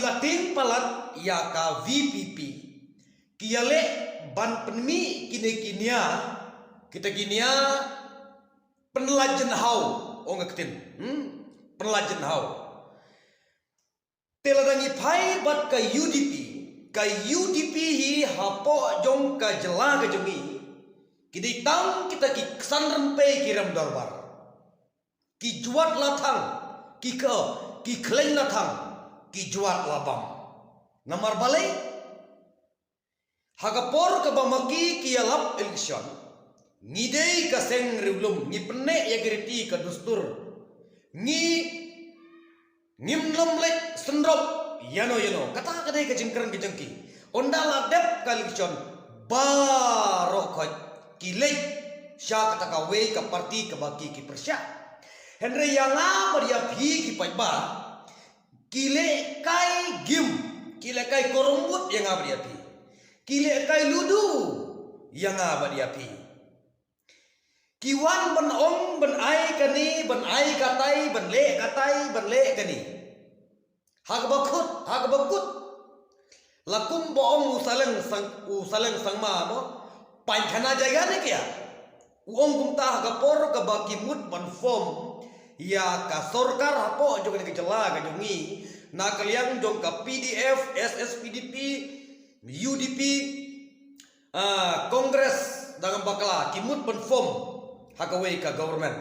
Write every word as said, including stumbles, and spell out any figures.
la tieng palat ïa ka VPP. Ki ïaleh ban pynmih kine ki nia, kita ki nia pynlait jynhaw, ong ka ktien. Hmm? Pynlait jynhaw. Te lada ngi phai bad ka UDP, ka UDP hi hapoh jong ka jylla ka jong ngi, ki dei tang kita ki ksan rympei ki rem dorbar. Ki jwat la thang, ki ka, ki khleiñ la thang, ki jwat la bam. Namar balei? Ha ka por kaba ma ki ki ïalap election, ngi dei ka seng riewlum, ngi pynneh ïa ki riti ka dustur. Ngi, ngim lum leit syndrop ïano ïano. Kata ka dei ka jingkren ka jong ki. Ynda la dep ka election, baroh khoit ki leit sha kata kawei ka parti kaba ki ki pyrshah. Hynrei ïa nga bad ïa phi ki paidbah, ki leh kai game, ki leh kai korom but ïa nga bad ïa phi. Ki leh kai ludo ïa nga bad ïa phi. Ki wan ban ong ban ai kane, ban ai katai, ban leh katai, ban leh kane. Ha kaba kut, ha kaba kut. La kum ba ong u Saleng Sang, u Saleng Sangma mo, paikhana jaiga ne kya? U ong kumta ha ka por kaba ki mut ban form ïa ka sorkar hapoh jong kane ka jylla ka jong ngi, na ka liang jong ka PDF, SSPDP, UDP, ah, Congress, da ngam bakla, ki mut ban form ha kawei ka government.